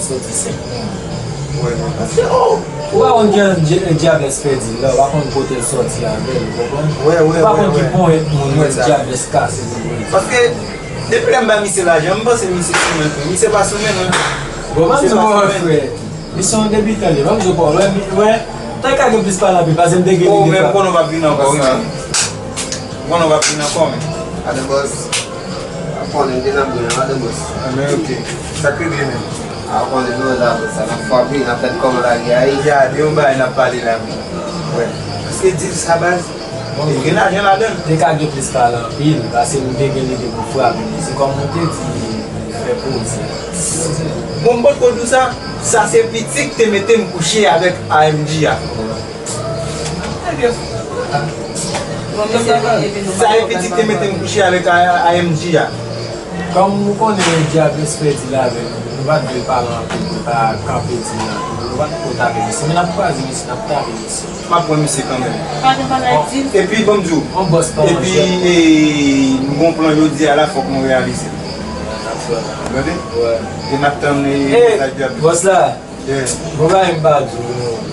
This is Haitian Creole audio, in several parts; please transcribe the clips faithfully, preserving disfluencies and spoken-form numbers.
Soti senk mil. Paske, oh, ou pa konn ki jan Dyablès pèdi l la, ou pa konn kote l sòti avè l, ou konprann? Ou pa konn ki ponyèt moun Dyablès kase pou l. Paske, depi lè m ba misye lajan, m panse misye sou men tou. Misye pa sou men, non. Bon, ban m di w, frè. Misye yon debitan li, ban m di w, wè, wè, tan ka gen plis pale anpil, paske m te gen lide. Ou menm konnen w p ap vin ankò, wi, men. Konnen w p ap vin ankò, men. Adan bòs. Konnen m te nan bri an, adan bòs. Ah, men ok. Sa k regle menm? Ah, ou konnen nou la, sa n ap frape, n ap gad kòman lari a ye. Ya, de yon bagay n ap pale la, wi. Wè. Paske di l sa, baz. Bon, gen lajan ladan l. Te ka gen plis pale anpil, paske m te gen lide pou frape, men se kòm mwen te di, fè poze. Bon, m potko di w sa, sa se piti k te mete m kouche avèk A M G a. Sa e piti k te mete m kouche avèk A M G a. Kòm ou konnen Dyablès pèdi l avè nou, nou pa t vle pale anpil, nou pa kanpe di l anpil, nou pa t ko tape misye, men n ap kwaze misye, n ap tape misye. M ap pran misye kanmenm. Pa gen bagay di. Epi, ban m di w, yon bòs pa manje. Epi, e, nou gon plan jodi a la, fòk nou reyalize l. N ap fè l. Tande? Wè. E n ap tann, e, mesaj Dyablès. Bòs la. Yeah. Bon bagay m pa di w non.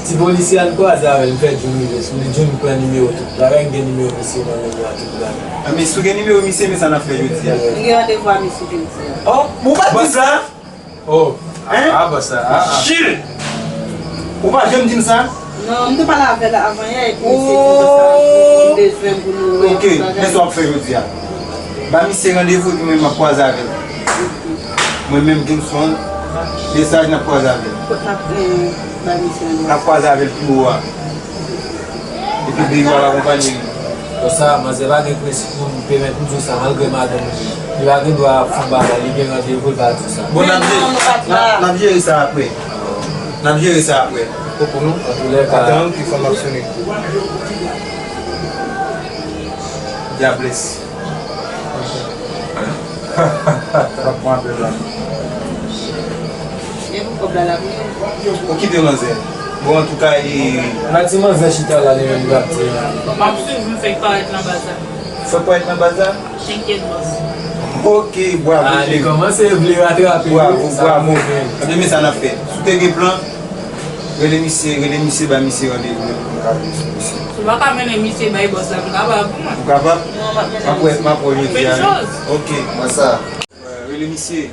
Ti polisye a n kwaze avè l, m fè Jun rive sou li, Jun pran nimewo tout bagay, m gen nimewo misye nan men mwen tout bagay. A, men si w gen nimewo misye, men sa n ap fè jodi a. M gen randevou a misye jodi a. Oh, ou pa t di sa? Oh. Hein? Ah, ah, bòs la. Ah, ah. Jil! Ou pa janm di m sa? Non, m te pale avè l avan yè, epi misye di konsa, li bezwen pou nou wè tout bagay. Ok, men sa w ap fè jodi a. Ba misye randevou, epi mwen menm m ap kwaze avè l. Mwen menm, Jimson, mesaj, n ap kwaze avè l. Kot n ap, eh, bay misye randevou? N ap kwaze avè l pi wo a. Epi Big Wall akonpanye li. Konsa, manzè pa gen prensip pou m pèmèt m di w sa, malgre madanm li, li pa gen dwa ap fè yon bagay, li gen randevou, l pa di w sa. Bon, n ap jere, n ap, n ap jere sa apre. N ap jere sa apre. Koko nou. Antoulèka. Atan, ki fò m ap sone. Dyablès. W ap pran apèl la. E pou kòb la, l ap rive. Ou kite manzè. Bon, antouka, e. N a di manzè chita la, li menm, li p ap di anyen. M ap swiv, m fèk parèt nan baz la. Fèk parèt nan baz la? Enkyèt, bòs. Ok, bravo, cheri. Ah, li kòmanse vle ratrape. Bravo, bravo. Ebyen, men sa n ap fè. Si w te gen plan, rele misye, rele misye, ba misye randevou, epi pou nou ka vini sou misye. Si w pa ka mennen misye bay bòs la, m kapab pou mwen. Ou kapab? Non, m ap mennen misye. M ap wè, m ap wè jodi a. Bèl choz. Ok. Mwen sa. Wè, rele misye.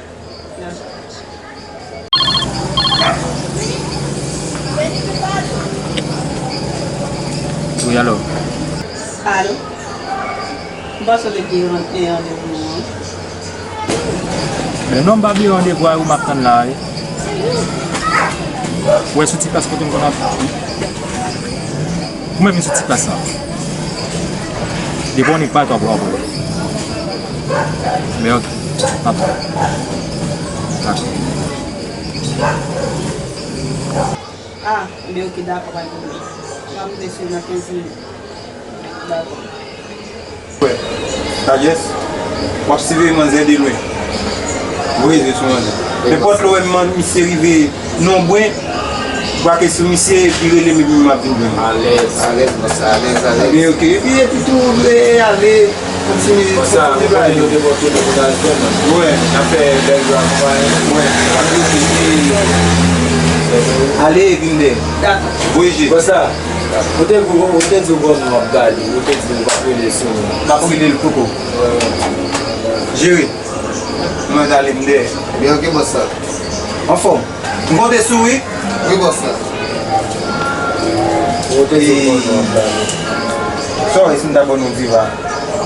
Wi, alo. Alo. M panse w te bliye ran-, e, randevou nou an. Men non, m pa bliye randevou a, ou m ap tann la, wi. Ou wè sou ti plas kote m konn ap. Ou menm sou ti plas la. Depi w nèg pa twò pran pou. Men ok. N ap. N ap. Ah, men ok, dakò, pa gen pwoblèm. M ap rive sou nan kenz minit. Dakò. Wè. Sagesse, w ap siveye manzè de lwen. Voye zye sou manzè. Nenpòt lè w wè man-, misye rive nonbwen, brape sou misye, epi rele m, epi m ap vin jwenn ou. Alèz. Alèz, bòs, alèz, alèz. Ebyen, ok. Epi, epi tou, vle ale, kontinye, kontinye bagay yo. Bòs, sa, nou te montre nou pou n al jwenn. Wè. N ap fè bèl jou akonpaye. Wè. Epi, ale, vin dèyè. Dakò. Voye je. Bòs, sa. Ou te di, ou te di w gon nou ap gade, ou te di w ap rele sou nou. M ap rele l koko. Jere. Mwen gade m dèyè. Byen, ok, bòs la. Anfòm. M konte sou ou, wi. Wi, bòs la. Ou te di w gon nou ap gade. Sorry, si m ta ban nou diva.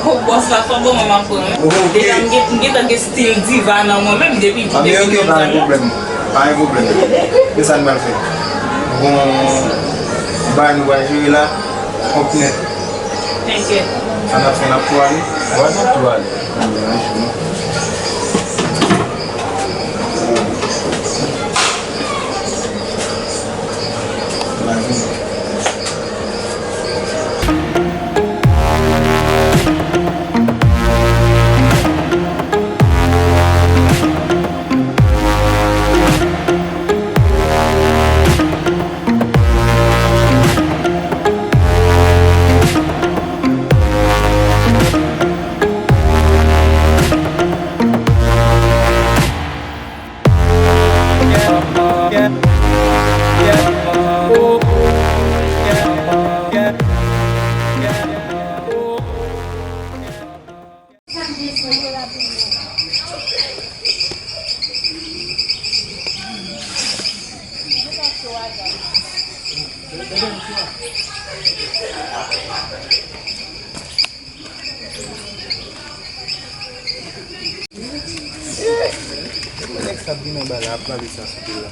Oh, bòs la fò bon, mwen m ap pran, wi. Deja m gen, m gentan gen stil diva nan mwen menm depi piti. Ah, men ok, pa gen pwoblèm. Pa gen pwoblèm. Men sa n pral fè. Bon, bagay nou pral jere la, kont nèt. Enkyèt. Sa n ap fè, n ap tou ale. Wè, n ap tou ale. Ap vin anba la, ap pale sa sou pye la.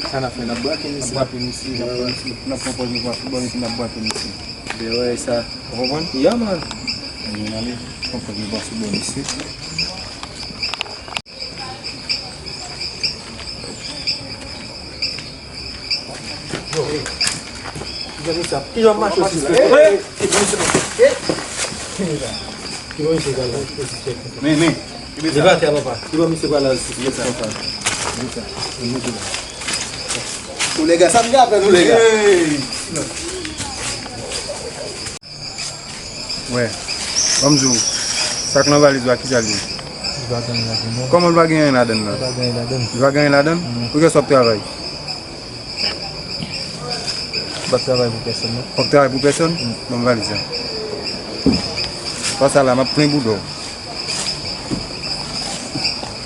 Sa n ap fè, n ap brake misye. N ap brake misye, n ap pran pòz nou pran foutbòl epi n ap brake misye. Byen, wè sa. Ou konprann? Yeah, man. Ann ale, pran pòz nou pran foutbòl misye. Kijan misye ap mache sou fè? Men, men. Li pa atè, papa. Li pa misye pral al sou fè, papa. Nou lè gaz, sa m gen apèl nou lè gaz. Wè, ban m di w, sa k nan valiz la, ki sa l ye? Li pa gen anyen ladan, non. Kòman l pa gen anyen ladan nan? Li pa gen anyen ladan. Li pa gen anyen ladan? Mm. Pou kiyès w ap travay? M p ap travay pou pèsonn, non. W ap travay pou pèsonn? Mm. Ban m valiz la. Pa sa la, m ap plen bouda w.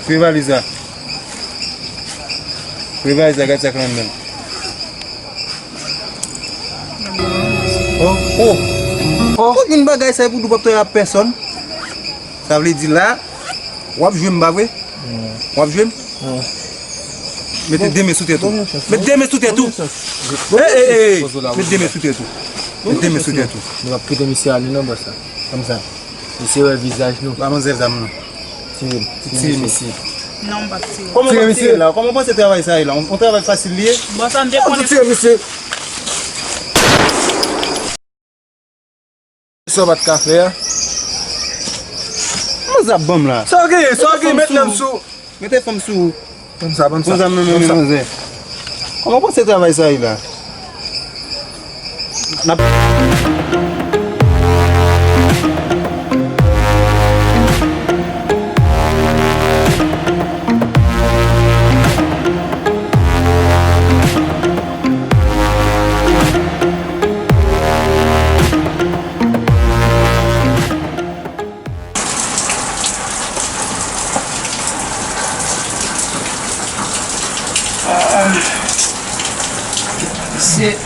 Fouye valiz la. Fouye valiz la, gad sa k anndan l. Oh, oh, oh. Ou jwenn bagay sa pou w ap travay ak pèsonn. Sa vle di la, w ap jwe m, pa vre? W ap jwe m? Mete de men sou tèt ou. Mete de men sou tèt ou. Ey, ey, ey, ey. Mete de men sou tèt ou. Mete de men sou tèt ou. Nou p ap kite misye ale non, bòs la. Kòmsa. Misye wè vizaj nou. Ba manzè zam nan. Tiye m. Tiye misye. Non, m p ap tiye. Kòman w p ap tiye la? Kòman w panse travay sa ye la? Yon travay fasil li ye? Bòs la, m te konnen. Tiye misye. Sa w pa t ka fè a? Manzè ap ban m la. Sa w genyen? Sa w genyen? Met nan m sou. Mete fanm sou ou. Ban m sa, ban m sa. Pran zam nan men manzè. Kòman w panse travay sa ye la? N ap Mesye,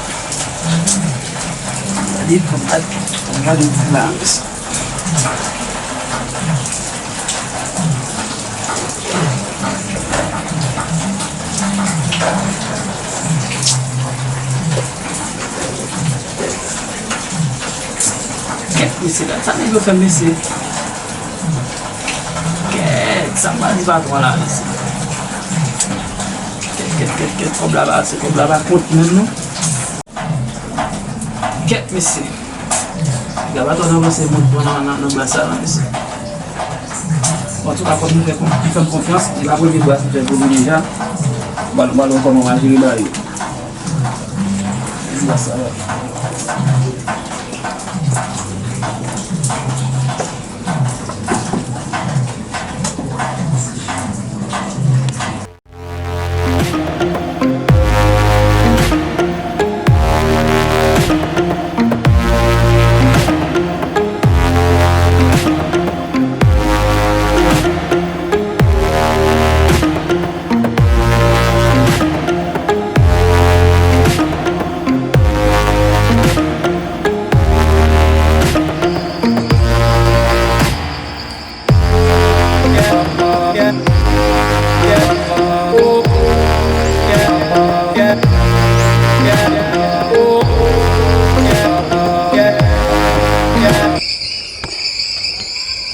gade kòman, gade la, mesye. Kèt, mesye, gad sa nèg yo fè m, mesye. Kèt, sa m pral di patwon la, mesye. Kèt, kèt, kèt, kèt, kòb la pa, se kòb la pa kont menm, non. Kèt, mesye. Gaba tò nan panse moun pran nan, nan, nan bras sa la, mesye. Antouka, fòk nou fè konf-, li fè m konfyans. Li pa premye bras li fè pou li deja. Ba, ba, nou kòman w a jere bagay yo. Bras sa la.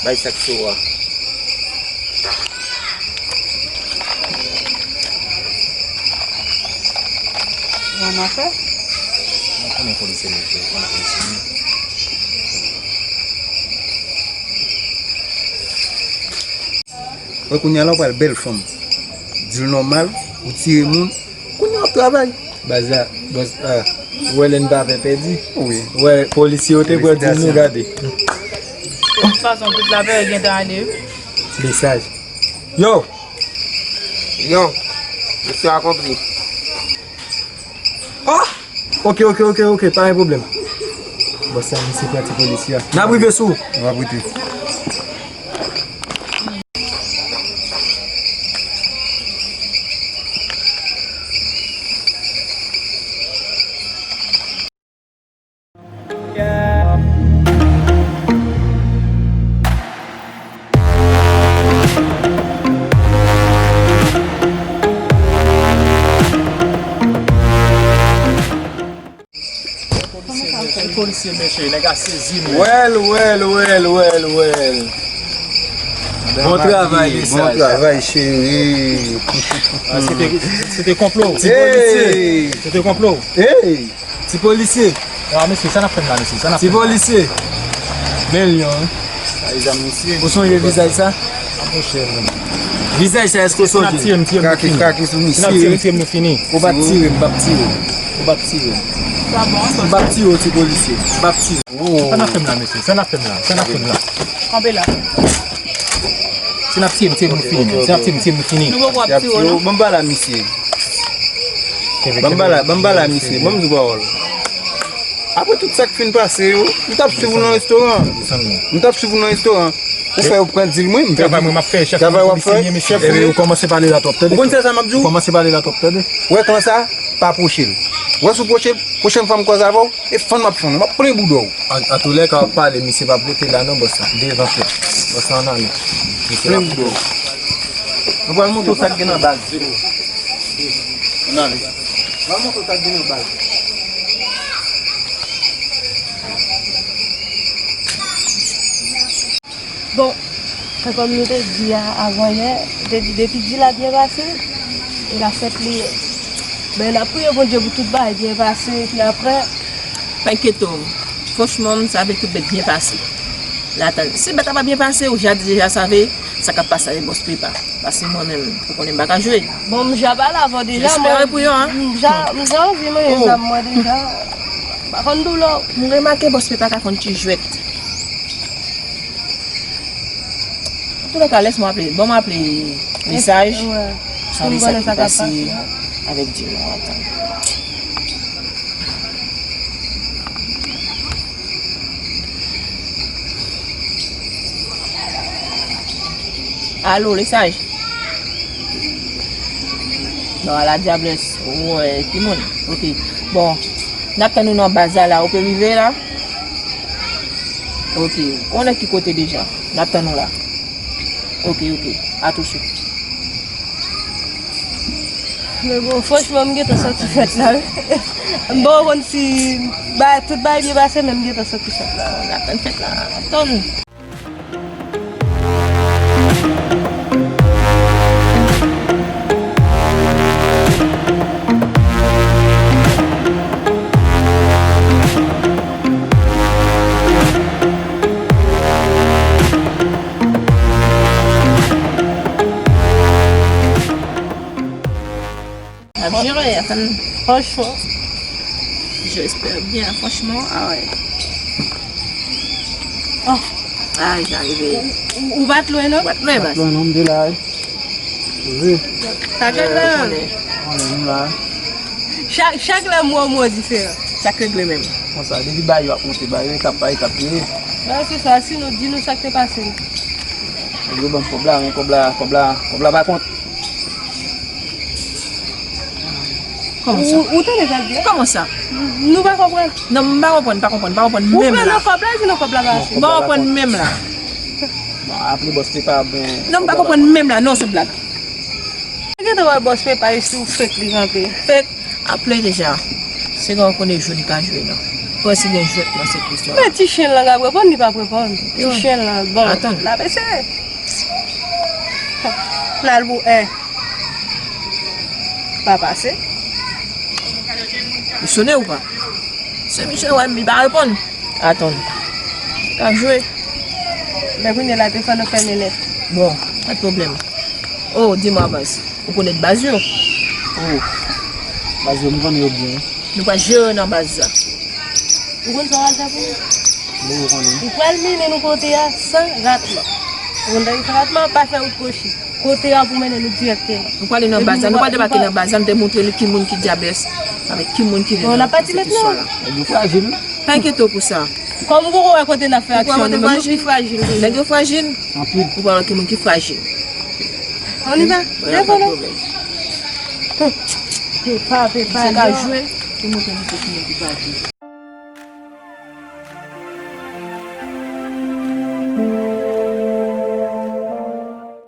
Bay sa k cho a. Yon afè? Mwen konnen polisye m ye, mwen konnen polisye m ye. Wè, kounye a la, w pral bèl fanm. Di l nòmal, ou tire moun. Kounye a, w ap travay. Baz la, bòs, ah, ou wè lè n pa pè pèdi? Wi. Ou wè, polisye yo te pran di nou gade. De tout fason, tout lapè gentan ale, wi. Mesaj. Yo! Yo! Misyon akonpli. Ah! Ok, ok, ok, ok, pa gen pwoblèm. Bòs la, misye pran ti polisye a. N ap rive sou ou. N ap rive. Se mesye, nèg a sezi nou. Well, well, well, well, well. Bon travay, mesye. Bon travay, cheri. Ah, se te, se te konplo. Ti polisye. Hey! Se te konplo. Hey! Ti polisye. Ah, mesye, sa n ap fè m la, mesye? Sa n ap fè m la? Ti polisye. Bèl yon, wi. Ay, zam, mesye. Ou sonje vizaj sa? Ah, monchè, men. Vizaj sa, èske w sonje? Si n ap tire m, tire m, nou fini. Kake, kake sou misye. Si n ap tire m, tire m, nou fini. Ou pa tire m, m p ap tire w. Ou pa tire m. M p ap tire w, ti polisye. M p ap tire w. Sa n ap fè m la, mesye? Sa n ap fè m la? Sa n ap fè m la? Kanpe la. Si n ap tire m, tire m, nou fini. Si n ap tire m, tire m, nou fini. Nou poko ap tire w, non? Ban m pale a misye. Ban m pale, ban m pale a misye. Ban m di w pawòl. Apre tout sa k fin pase yo, m t ap swiv ou nan restoran. M t ap swiv ou nan restoran. Ou fè yo pran dil mwen, m pèdi. Travay mwen, m ap fè, chèf mwen, w kòmanse pale la twòp, tande. Ou konn se sa m ap di w? Ou kòmanse pale la twòp, tande. Ou wè konsa, pa pwoche l. Ou wè si w pwoche l, pwochèn fwa m kwaze avè w, e fann m ap fann ou, m ap plen bouda w. An, antoulèka, w ap pale, misye p ap rete la non, bòs la. Devan fè. Bòs la ann ale. Misye p ap rete. Mwen pral montre w sa k gen nan baz. Ann ale. Mwen pral montre w sa k gen nan baz. Bon, tankou nou te di a avan yè, te di depi dil la byen pase, e la fèt li ye. Men n ap priye Bondye pou tout bagay byen pase, epi apre. Pa enkyete w, franchman, m save tout bèt byen pase. La tann, si bèt la pa byen pase, ou ja deja save sa k ap pase avèk bòs Pepa. Paske mwen menm, ou konnen m pa ka jwe. Bon, m ja pale avè w deja, m espere pou yo, hein. M ja, m ja anvi manyen zam mwen deja. M pa konn doulè. M remake bòs Pepa ka konn ti jwèt. Antoulèka, lès mwen aple, ban m aple mesaj. Wè. Pou m konnen sa k ap pase avèk Djim nan, atann. Alo, lesaj. Non, ala dyables. Ou wè ki moun? Ok. Bon, n ap tann ou nan baz la, la. Ou pe rive la? Ok. Ou nan ki kote deja? N ap tann ou la. Ok, ok. A tousuit. Men bon, franchman, m gentan santi fèt la, wi. M pa konn si ba, tout bagay byen pase, men m gentan santi fèt la. N ap tann fèt la. N ap tann. N ap jere, atann. Franchman. J'espère bien, franchman, ah ouais. Oh. Ah, jan rive. Ou, ou, ou pa t lwen, non? Ou pa t lwen, baz. Lwen, non, m te la, wi. Wi. Sa k regle, non? Konnen nou la. Chak, chak lè m wè w, m wè w diferan. Sa k regle menm? Konsa, depi ba yo ap monte, ba yo etap pa etap li ye. Nan, se sa, sinon, di nou sa k te pase. Yo ban m kòb la, men kòb la, kòb la, kòb la pa kont. Kòman sa? Ou, ou tande sa l di a? Kòman sa? Nou pa konprann. Non, m pa konprann, pa konprann, pa konprann menm la. Ou pran nan kòb la, epi nan kòb la pa ase. M pa konprann menm la. Bon, aple bòs Pepa, bon. Non, m pa konprann menm la, non, se blag. Gentan wè bòs Pepa, e si w fake li kanpe. Fake, aple deja. Se gen w konnen jwe li ka jwe, non. Ou wè si gen jwèt nan sèt istwa. Men ti chen lan k ap reponn, li p ap reponn. Ti chen lan, bon, l ap eseye. N al pou en. Pa pase. Li sone ou pa? Se misye wè m, li pa reponn. Atann. Ka jwe. Men kounye a la, te fò nou fèmen nèt. Bon, pa t pwoblèm. Oh, di mwa baz. Ou konèt baz yo? Oh. Baz yo, m konnen yo byen. Nou pral jere nan baz la. Ou konn sa w pral fè pou nou? Bon, ou konnen. Ou pral mennen nou kote a san ratman. Ou konn sa ki san ratman? Pa fè wout kwochi. Kote a pou mennen nou dirèkteman. Nou prale nan baz la. Nou pral debake nan baz la. M te montre li ki moun ki dyables. Avèk ki moun ki nen nan sèt istwa la. Nèg yo frajil. Pa enkyete w pou sa. Kòm ou poko wè kote n ap fè aksyon, nou menm nou pi frajil toujou. Nèg yo frajil. Anpil. Ou pral wè ki moun ki frajil. On y va. Devan nou. Pepa, pepa. Misye ka jwe. Ki moun ki frajil.